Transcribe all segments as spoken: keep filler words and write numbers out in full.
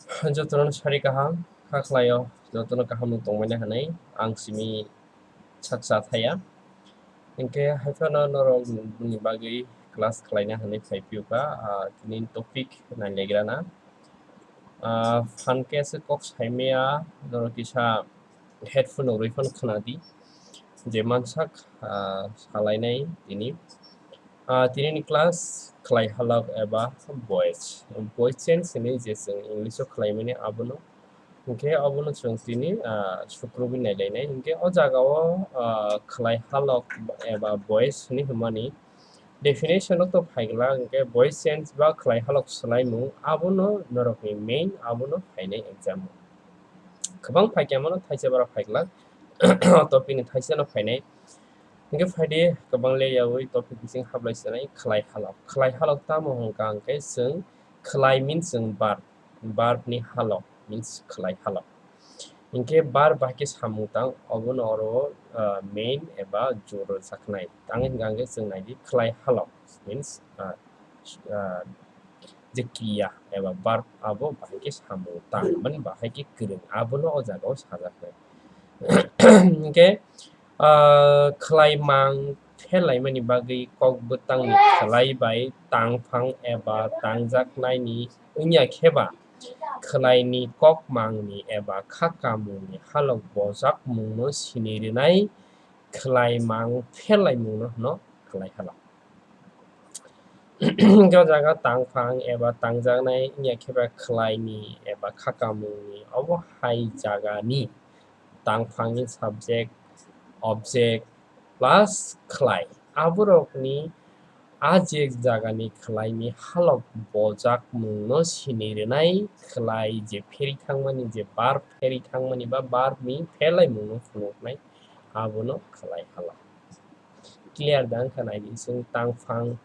Jotono sari kaham, kha khlaio, jotono kaham no tongmani hwnwi ang simi saksa thaya. Hinkhe haiphano norok ni bagwi class khlaina hwnwi phai phiyokha, ah, tini topic nailegrana. Ah, phan khe se kok saimaya, norok kisa headphone rwi phano khwnadi, je mansak, ah, salainai tini. Ah, tini ni class khlai halok eba voice. Voice change hinwi je chwng English o khlaimani abono. Hinkhe abono chwng tini, ah, sukrubwi nailainai. Hinkhe o jagao, ah, khlai halok eba voice hinwi hwnmani definition o to phaiglak, hinkhe voice change ba khlai halok swlaimung abono norokni main abono phainai exam o. Kwbang phaikhe mano thaisa bara phaiglak, o topic ni thaisa no phainai. Hinkhe phaidi kwbang le yaui topic bising hablai sanai khlai halok. Khlai halok tamo hwnkha hinkhe chwng khlai means chwng verb. Verb ni halok means khlai halok. Hinkhe verb bahai khe samung tang, obono oro, ah, main eba jora jaknai. Tang hinkha hinkhe chwng naidi khlai halok means, ah, ah, je kriya eba verb abo bahai khe samung tang, mani bahai khe kwrwng, abono o jagao sajaknai. Hinkhe, ah, khlai mang phelaimani bagwi kok bwtangni khlai bai tangphang eba tangjaknaini wngya kheba, khlaini kokmangni eba kha kamungni halok bojakmungno sini rwnai khlai mang phelaimungno hwno khlai halok. Hinkhe o jaga tangphang eba tangjaknai wngya kheba khlaini eba kha kamungni obo hai jagani tangphangni subject, object, plus khlai. Aborokni a je jagani khlaini halok bojakmungno sini rwnai khlai je pheri thangmani, je verb pheri thangmani ba verb ni phelaimungno phunuknai, abono khlai halok. Clear da wngkha naidi, chwng tangphang,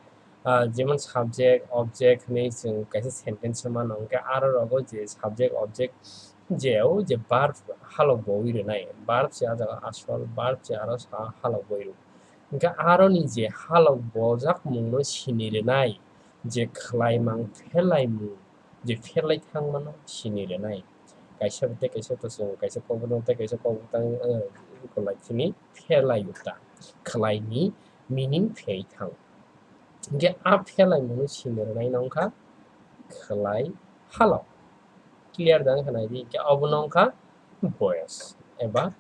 ah, jemon subject, object hinwi chwng kaisa sentence o mano, hinkhe aro rogo je subject, object je o je verb halok bowi rwnai, verb se a jaga asol, verb se aro sa halok bowi rw. Hinkhe aroni je halok bojakmungno sini rwnai, je khlaimang phelaimung, je pherlai thangmano sini rwnai. Kaisa tei kaisa to chwng, kaisa kokbwtang tei kaisa kokbwtang, eh, kwlai sini pherlai uta. Khlaini meaning phei thang. Hinkhe a phelaimungno sini rwnai no wngkha khlai halok. Clear da wngkha naidi, hinkhe obono wngkha voice eba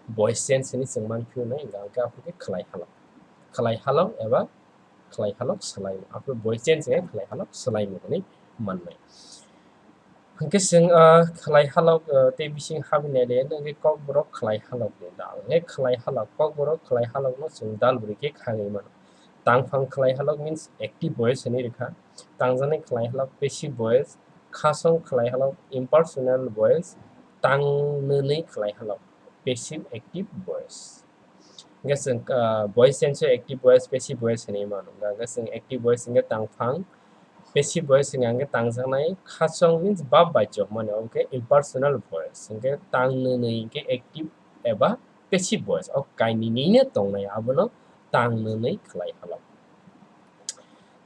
voice change hinwi chwng manphio nai, hinkhe abo khe khlai halok. Khlai halok eba khlai halok swlaimu. Aphuru voice change khe khlai halok swlaimu hinwi mannai. Hinkhe chwng, ah, khlai halok, ah, tei bising habwi naile, hinkhe kokborok khlai halokni dal. Hinkhe khlai halok, kokborok khlai halokno chwng dal bwrwi khe khagwi mano. Tangphang khlai halok means active voice hinwi rwkha. Tangjaknai khlai halok passive voice, khasong khlai halok impersonal voice, tang nwnwi khlai halok passive active voice. Hinkhe chwng, ah, voice change o active voice, passive voice hinwi mano. Hinkhe chwng active voice hinkhe tangphang, passive voice hinkhe tangjaknai, khasong means verb bai chok mani, obo khe impersonal voice. Hinkhe tang nwnwi hinkhe active eba passive voice, o kainwino tongnai, abono tang nwnwi khlai halok.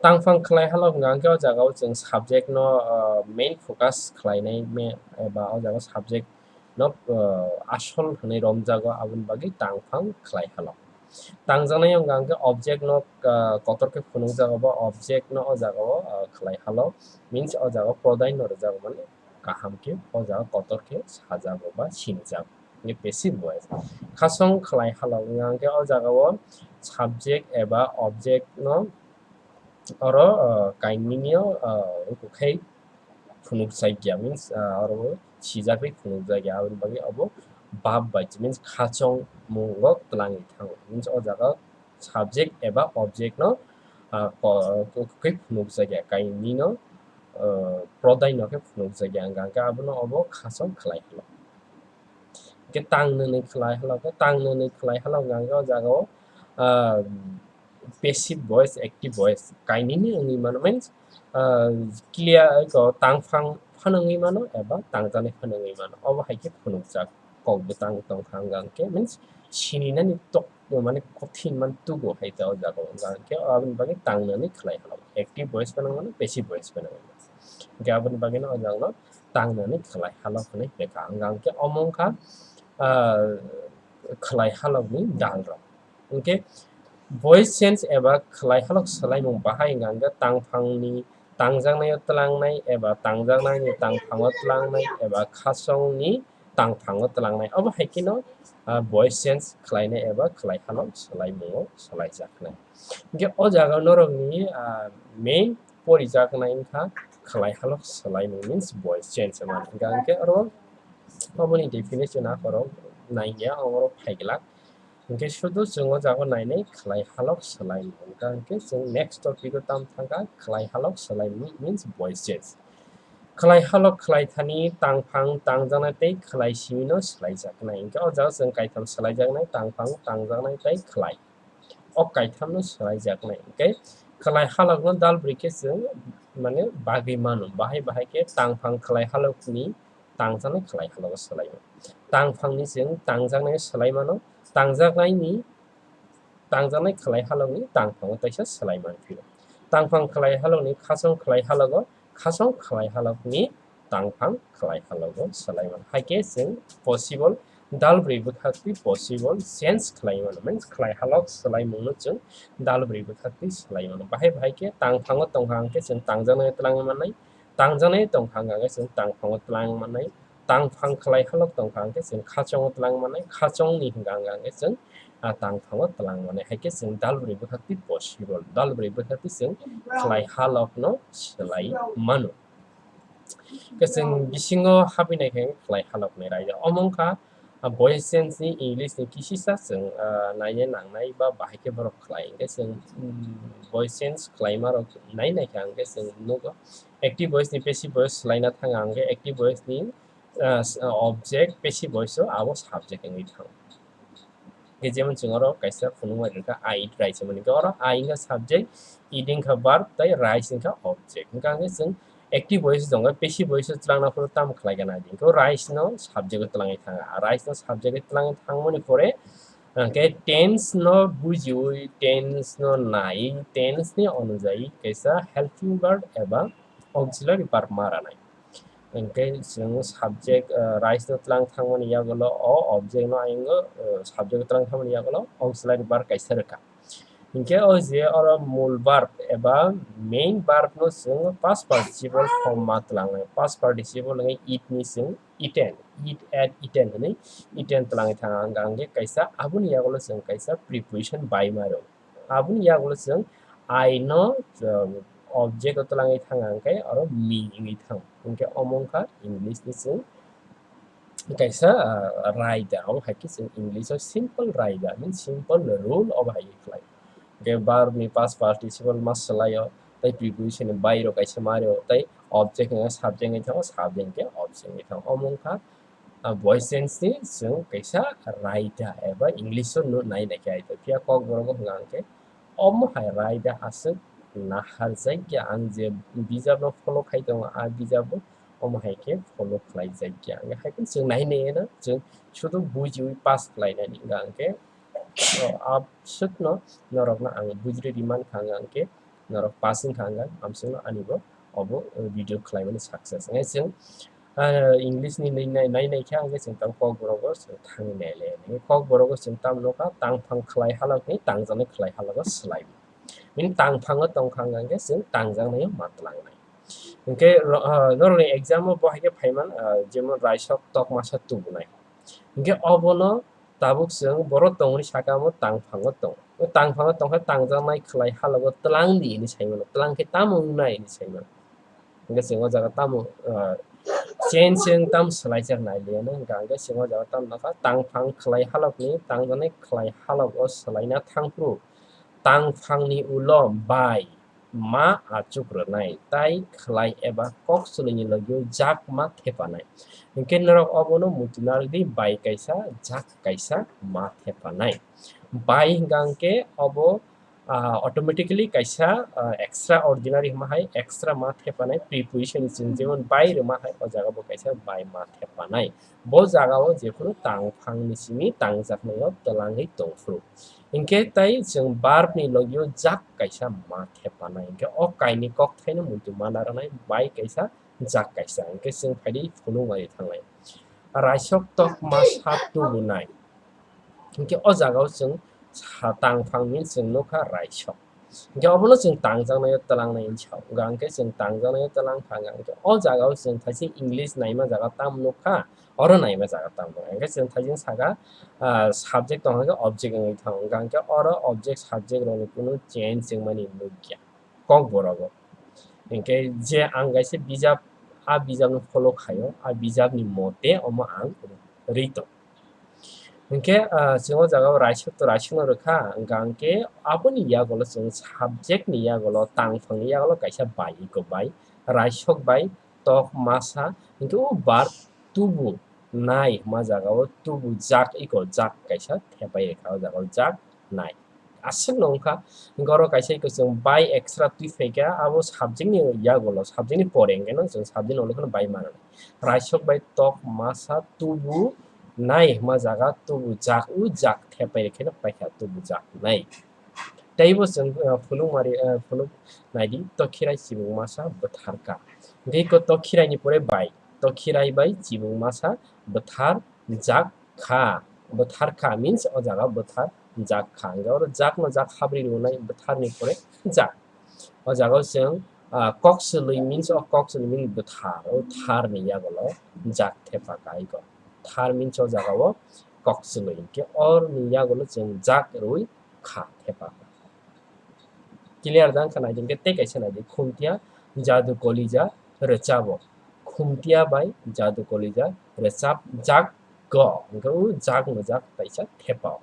Tangphang khlai halok wngkha hinkhe o jagao chwng subject no, ah, main focus khlainai me-, eba o jaga subject no, ah, asol hinwi romjago, aboni bagwi tangphang khlai halok. Tangjaknai wngkha hinkhe object no, ah, kotor khe phunukjago ba object no o jagao, ah, khlai halok means o jagao prodai no rwjago mani kaham khe o jaga kotor khe sajago ba sinijago. Hinkhe passive voice. Khasong khlai halok wngkha hinkhe o jagao subject eba object no oro, ah, kainwino, ah, wngkha khe phunukjakya means, ah, oro sijakgwi phunukjakya, aboni bagwi obo verb bai means khachong mungo twlangwi thango means o jaga subject eba object no, ah, ko-, ko-, khe phunukjakya, kainwino, ah, prodai no khe phunukjakya, wngkha hinkhe abono obo khachong khlai halok. Hinkhe tang nwnwi khlai halok, tang nwnwi khlai halok wngkha hinkhe o jagao, ah, passive voice, active voice, kainwino wngwi mano means, ah, clear ko tangphang phano wngwi mano eba tangjaknai phano wngwi mano, obo hai khe phunukjak. Kokbwtang tongkha wngkha hinkhe means sininani tok mane kothin man tugo hai ta o jaga o wngkha hinkhe aboni bagwi tang nwnwi khlai halok, active voice phano wngmano, passive voice phano wngmano. Hwnkhe aboni bagwino o jagano tangnani khwlai halok hwnwi lekha. Hwnkha hwnkhe omo wngkha, ah, khwlai halokni dalrok. Hwnkhe voice change eba khwlai halok swlaimung bahai hwnkha hwnkhe tangphangni tangjaknaio twlangnai eba tangjaknaini tangphango twlangnai eba khasongni tangphango twlangnai. Obo hai kheno, ah, voice change khwlainai eba khwlai halok swlaimungo swlaijaknai. Hwnkhe o jaga norokni, ah, main porijaknai wngkha khwlai halok swlaimung means voice change hwnmani. Hwnkha hwnkhe oro oboni definition akhoro naiya oro phaiglak. Hwnkhe sudu chwng o jaga nainai khwlai halok swlaimung. Hwnkha hwnkhe chwng next topic o tam thangkha khwlai halok swlaimung means voice change. Khwlai halok khwlai thani tangphang tangjaknai tei khwlai simino swlaijaknai. Hwnkhe o jaga chwng kaitham swlaijaknai tangphang tangjaknai tei khwlai. O kaithamno swlaijaknai. Hwnkhe khwlai halokno dalbrwi khe chwng mane bagwi mano. Bahai bahai khe tangphang khwlai halokni tangjaknai khwlai halogo swlaimano. Tangphangni chwng tangjaknai swlaimano. Tangjaknaini tangjaknai khwlai halokni tangphango taisa swlai manphiro. Tangphang khwlai halokni khasong khwlai halogo, khasong khwlai halokni tangphang khwlai halogo swlai mano. Hai khe chwng possible dalbrwi bwkhaktwi possible change khwlai mano. Means khwlai halok swlaimungno chwng dalbrwi bwkhaktwi swlai mano. Bahai bahai khe tangphango tongkha hwnkhe chwng tangjaknai twlangwi mannai, tangjaknai tongkha hwnkhe chwng tangphango twlang mannai, tangphang khwlai halok tongkha hwnkhe chwng khachongo twlang mannai, khachongni hwnkha hwnkhe chwng, ah, tangphango twlang mannai. Hai khe chwng dalbrwi bwkhaktwi possible, dalbrwi bwkhaktwi chwng khwlai halokno swlai mano. Khe chwng bisingo habwi naikhe khwlai halokni raida. Omo wngkha, ah, voice change ni English ni kisisa chwng, ah, naina nangnai ba bahai khe borok khwlai. Hwnkhe chwng, mm, voice change khwlaima rok nai naikha hwnkhe chwng nugo. Active voice ni passive voice swlaina thanga hwnkhe active voice ni, ah, s-, ah, object, passive voice o abo subject wngwi thango. Hwnkhe jemon chwng oro kaisa phunukma rwkha I eat rice hwnmani. Hwnkhe oro I wngkha subject, eat wngkha verb, tei rice wngkha object. Hwnkhe hwnkhe chwng active voice o tongo, passive voice o twlangna phuru tamo khlai gana di. Hwnkhe rice no subject o twlangwi thanga. Rice no subject o twlangwi thangmani pore, hwnkhe tense no bujiwi, tense no nai, tense ni onujai kaisa helping verb eba auxiliary verb ma ranai. Hwnkhe chwng subject, ah, rice no twlang thangmani yagulo o object no ayungo, ah, subject twlang thangmani yagulo auxiliary verb kaisa rwkha. Hwnkhe o je oro mul verb eba main verb no chwng past participle form ma twlangnai. Past participle wngwi eat ni chwng eaten, eat, ate, eaten hwnwi eaten twlangwi thanga hwnkha hwnkhe kaisa aboni yagulo chwng kaisa preposition by ma rw. Aboni yagulo chwng I no, um, object o twlangwi thanga hwnkhe oro me wngwi thango. Hwnkhe omo wngkha English ni chwng kaisa, ah, raida. Omo hai khe chwng English o simple raida, means simple rule obo hai khe khlai. Hwnkhe verb ni past participle ma swlai o, tei preposition ni by rok kaisa ma rw, tei object wngkha subject wngwi thango, subject hwnkhe object wngwi thango. Omo wngkha, ah, voice change ni chwng kaisa raida eba English o no nai nai khe aida. Phiya Kokborok o hwnka hwnkhe omo hai raida aswk naharjakya, ang je bijap no follow khai tongo, a bijap o omo hai khe follow khlai jakya. Hwnkhe hai phano chwng nai nai no chwng sudu bujiwi pass khlai nani hwnka hwnkhe, o, aswk no norok no ang bujri ri mankha hwnka hwnkhe norok pass wngkha hwnka amswk no ani bo obo, o, video khlai mani success. Hwnkhe chwng, ah, English ni nai nai, nai nai khe hwnkhe chwng tamo Kokborok o chwng thangwi nai le. Hwnkhe Kokborok o chwng tamo nukha tangphang khlai halok ni tangjaknai khlai halok o swlai. Bini tangphango tongkha hwnka hwnkhe chwng tangjaknaio ma twlangnai. Hwnkhe ro-, ah, norokni exam o bo hai khe phaiman, ah, jemon raisok tokmasa tubunai. Hwnkhe obono tabuk chwng borok tongmani saka omo tangphango tongo. O tangphango tongkha tangjaknai khlai halogo twlang di hinwi saimano. Twlang khe tamo wngnai hinwi saimano. Hwnkhe chwng o jaga tamo, ah, change se wng tamo swlaijak nai liya no hwnkha hwnkhe chwng o jaga tamo nokha tangphang khlai halokni tangjaknai khlai halok o swlaina thangphuru tangphangni ulo bai ma achuk rwnai, tai khlai eba kok chwlwini logio jak ma thepanai. Hwnkhe norok obono muitu narwkdi, bai kaisa, jak kaisa ma thepanai. Bai hwnkha hwnkhe obo, ah, automatically kaisa, ah, extraordinary hwnma hai extra ma thepanai preposition chwng jemon bai rwma hai o jaga bo kaisa bai ma thepanai. Bo jaga o jephuru tangphangni simi tangjaknaio twlangwi tongphuru. Hinkhe tai chwng verb ni logio jak kaisa ma thepanai. Hinkhe o kainwi kokthaino muitu ma narwknai bai kaisa jak kaisa. Hwnkhe chwng phaidi phunukmari thanglai. Raisok tok masa tubunai. Hwnkhe o jagao chwng sa-, tangphang means chwng nukha raisok. Hwnkhe obono chwng tangjaknaio twlangnai hinwi sao. Hwnkhe chwng tangjaknaio twlang kha, hwnkhe o jagao chwng thaising English naima jaga tam nukha, oro naima jaga tam nukha. Hwnkhe chwng thaising saka, ah, subject tongkha khe object wngwi thango. Hwnkhe oro object subject rokni kunu change wngmani nukya. Kokborogo. Hwnkhe je ang kaisa bijap, a bijapno follow khaio, a bijapni mote omo ang rwi tong. Hwnkhe, ah, chwng o jagao raisok to raisokno rwkha, hwnkha hwnkhe aboni yagolo chwng subject ni yagolo, tangphangni yagolo kaisa bai iko bai, raisok bai, tok masa, hwnkhe o verb tubu nai hwnma jagao tubu jak iko jak kaisa thepai rwkha, o jagao jak nai. Aswkno wngkha, hwnkhe oro kaisa iko chwng bai extra twi phaikha, abo subject ni yagolo, subject ni pore hwnkhe no chwng subject ni ulo kheno bai mano. Raisok bai tok masa tubu nai hwnma jaga tubu jak, o jak thepai rwkhe no paikha tubu jak nai. Teibo chwng, uh, phunukmari, uh, phunuk naidi, tokhirai chibuk masa bwtharkha. Hwnkhe iko tokhirai ni pore bai, tokhirai bai chibuk masa bwthar jak kha. Bwthar kha means o jaga bwthar jak kha. Hwnkhe oro jak no jak habri rwnai bwthar ni pore jak. O jaga o chwng, ah, kok swlwi means o kok swlwi means bwthar, o thar ni yagolo jak thepa kha iko. Thar means o jaga o kok swlwi. Hwnkhe or ni yagolo chwng jak rwi kha thepa kha. Clear da wngkha naidi, hwnkhe tei kaisa naidi, khumtiya jadu kolija rwchabo. Khumtiya bai jadu kolija rwchap jak go. Hwnkhe o jak no jak kaisa thepao.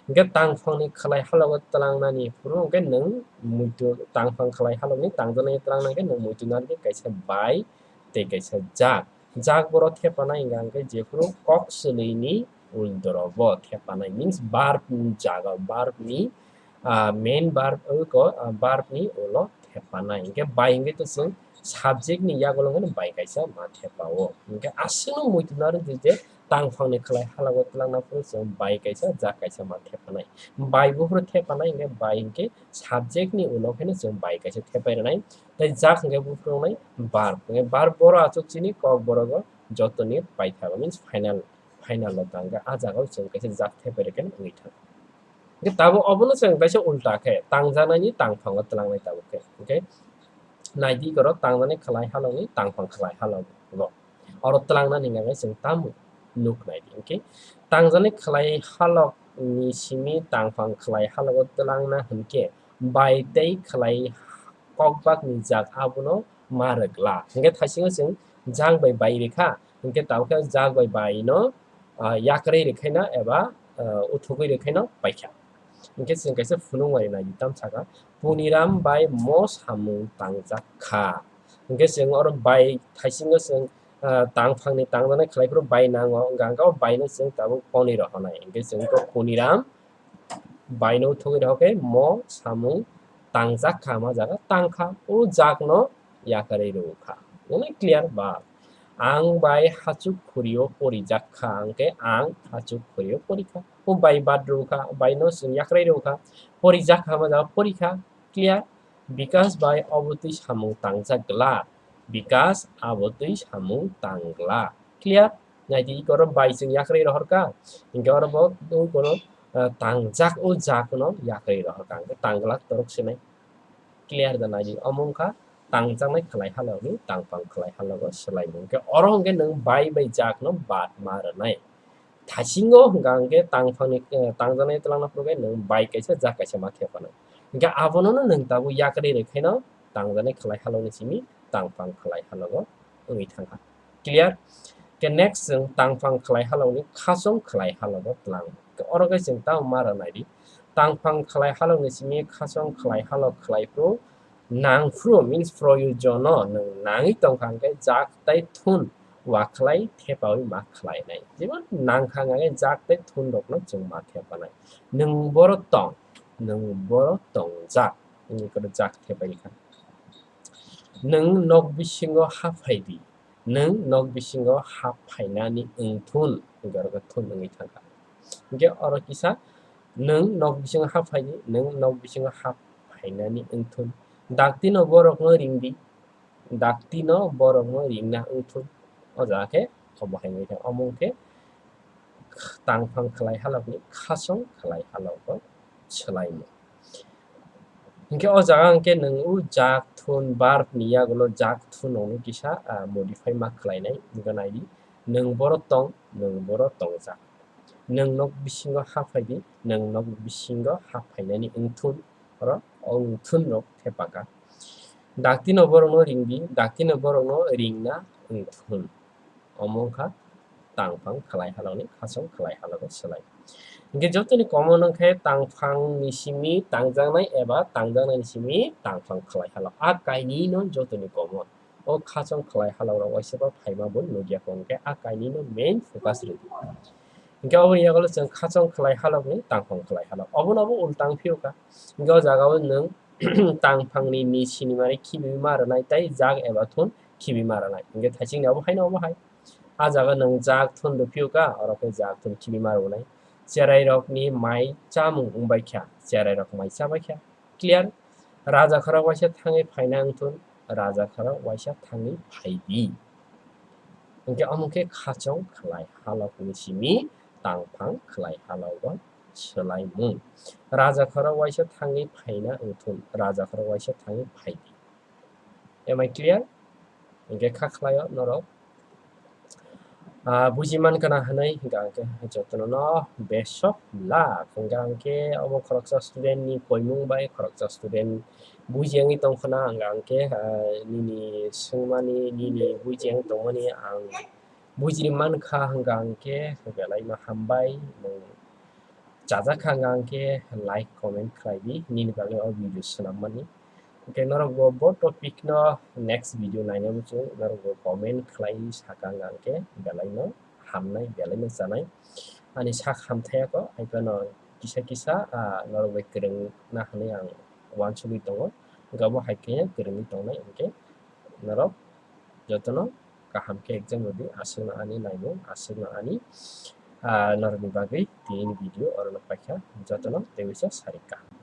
Hwnkhe tangphangni khwlai halogo twlangnani phuru hwnkhe nwng muitu tangphang khwlai halokni tangjaknai twlangnai khe nwng muitu narwkhe kaisa bai tei kaisa jak. Jak boro thepanai hwnkha hwnkhe jephuru kok swlwini uldoro bo thepanai means verb ni jaga, verb ni, ah, main verb, oi ko, ah, verb ni ulo thepanai. Hwnkhe bai hwnkhe to chwng subject ni yagulo hwnkhe bai kaisa ma thepao. Hwnkhe aswkno muitu narwk di je tangphangni khwlai halogo twlangna phuru chwng bai kaisa jak kaisa ma thepanai. Bai buphuru thepanai hwnkhe bai hwnkhe subject ni ulo kheno chwng bai kaisa thepai rwnai. Tei jak hwnkhe buphuru wngnai verb. Hwnkhe verb boro achuk chini kok borogo jotoni paithago means final, final o tangkha. A jagao chwng kaisa jak thepai rwkhe wngwi thango. Hwnkhe tabuk obono chwng kaisa ulta khe tangjaknaini tangphango twlangnai tabuk khe. Hwnkhe naidi oro tangjaknai khwlai halokni tangphang khwlai halogo. Oro twlangnani hwnkhe chwng tamo nuk naidi. Hwnkhe tangjaknai khwlai halokni simi tangphang khwlai halogo twlangna hwnkhe bai tei khwlai kokbakni jak abono ma rwgla. Hwnkhe thaisingo chwng jak bai bai rwkha, hwnkhe tabukhe jak bai bai no, ah, yakrwi rwkhaino eba, ah, uthugwi rwkhaino paikha. Hwnkhe chwng kaisa phunukmari naidi tam sakha, Poniram bai mo samung tangjak kha. Hwnkhe chwng oro bai thaisingo chwng, ah, tangphangni tangjaknai khwlai phuru bai nango, hwnkha hwnkhe o bai no chwng tabuk poniro hwnai. Hwnkhe chwng khe Poniram bai no thogwi rw khe mo samung tangjak kha, ma jaga tang kha, o jak no yakarwi rw kha. Mane clear ba? Ang bai hachuk khurio porijak kha, ang khe ang hachuk khurio pori kha. O bai bad rw kha, bai no chwng yakarwi rw kha. Porijak kha, ma jaga pori kha. Clear? Because bai obo twi samung tangjak glak. Because abo twi samung tang glak. Clear? Naidi, iko oro bai chwng yakarwi rohor kha. Hwnkhe oro bo iko no, ah, tangjak o jak no yakarwi rohor kha. Hwnkhe tang glak torok se nai. Clear da naidi? Omo wngkha tangjaknai khwlai halokni tangphang khwlai halogo swlaimung. Hwnkhe oro hwnkhe nwng bai bai jak no bad ma rwnai. Thaisingo hwnkha hwnkhe tangphangni, eh, tangjaknai twlangna phuru khe nwng bai kaisa jak kaisa ma thepanai. Hwnkhe abono no nwng tabuk yakarwi rwkhaino tangjaknai khwlai halokni simi tangphang khwlai halogo wngwi thangkha. Clear? Khe next chwng tangphang khwlai halokni khachong khwlai halogo twlang. Khe oro khe chwng tamo ma rw naidi. Tangphang khwlai halokni simi khachong khwlai halok khwlai phuru nang phuru means proyojono nwng nangwi tongkha hwnkhe jak tei thun wa khwlai thepawi ma khwlainai. Jemon nangkha hwnkhe jak tei thun rokno chwng ma thepanai. Nwng boro tong, nwng boro tongjak. Wngwi kono jak thepai kha. Nwng nok bisingo ha phai di. Nwng nok bisingo ha phainani wng thun. Hwnkhe oro khe thun wngwi thangkha. Hwnkhe oro kisa nwng nok bisingo ha phai di, nwng nok bisingo ha phainani wng thun. Daktino borokno ring di. daktino borokno ringna wngthun. O jaga khe obo hai wngkha, omo wngkhe tangphang khlai halokni khachong khlai halogo swlaimung. Hinkhe o jaga hinkhe nwng o jak thun, verb ni yagulo jak thun rokno kisa, ah, modify ma khlainai, wngkha naidi, nwng boro tong, nwng boro tongjak. Nwng nok bisingo ha phaidi, nwng nok bisingo ha phainani wngthun, oro o wngthun rok thepaka. Daktino borokno ringdi, daktino borokno ringna wngthun. Omo wngkha tangphang khlai halokni khachong khlai halogo swlai. Hinkhe jotoni common wngkhe tangphangni simi tangjaknai eba tangjaknaini simi tangphang khlai halok. A kainwino jotoni common. O khachong khlai halokrok waisa ba phaima bo nukya kho, hinkhe a kainwino main focus rwdi. Hinkhe oboni yagulo chwng khachong khlai halokni tangphang khlai halok. Obono bo ultang phiyokha. Hinkhe o jagao nwng tangphangni ni sinimani khibiui ma rwnai tei jak eba thun khibiui ma rwnai. Hinkhe thaichingni obo haino obo hai. A jaga nwng jak thun rw phiyokha, oro khe jak thun khibiui ma rwnai. Cherairokni mai chamung wngbaikha, cherairok mai chabaikha. Clear? Rajakhorok waisa thangwi phaina wngthun, rajakhorok waisa thangwi phaidi. Hinkhe omo khe khachong khlai halokni simi tangphang khlai halogo swlaimung. Rajakhorok waisa thangwi phaina wngthun, rajakhorok waisa thangwi phaidi. Am I clear? Hinkhe kha khlaio norok. Ah, buji mankha na hwnwi hinkhe ang khe jotono no best of luck. Hinkhe ang khe obo khoroksa student ni koimung bai khoroksa student buji wngwi tongkha na, ang, ang khe, ah, nini swngmani, nini buji wngwi tongmani ang bujiri mankha, hinkhe ang khe belai no hambai, nwng chajakha, hinkhe ang khe like, comment khlai di, nini bagwi o video swnammani. Hinkhe norok bo, bo topic no next video naina muchung, norok bo comment khlai sakha, ang khe belai no hamnai, belai no chanai. Ani sak hamthayakho, hai phano kisa kisa, ah, norok bai kwrwngna hwnwi ang uansugwi tongo. Hinkhe abo hai khe kwrwngwi tongnai, hinkhe norok jotono kaham khe exam rwdi, aswkno ani naimung, aswkno ani, ah, norokni bagwi tini video orono paikha, jotono teiwisa sari kaham.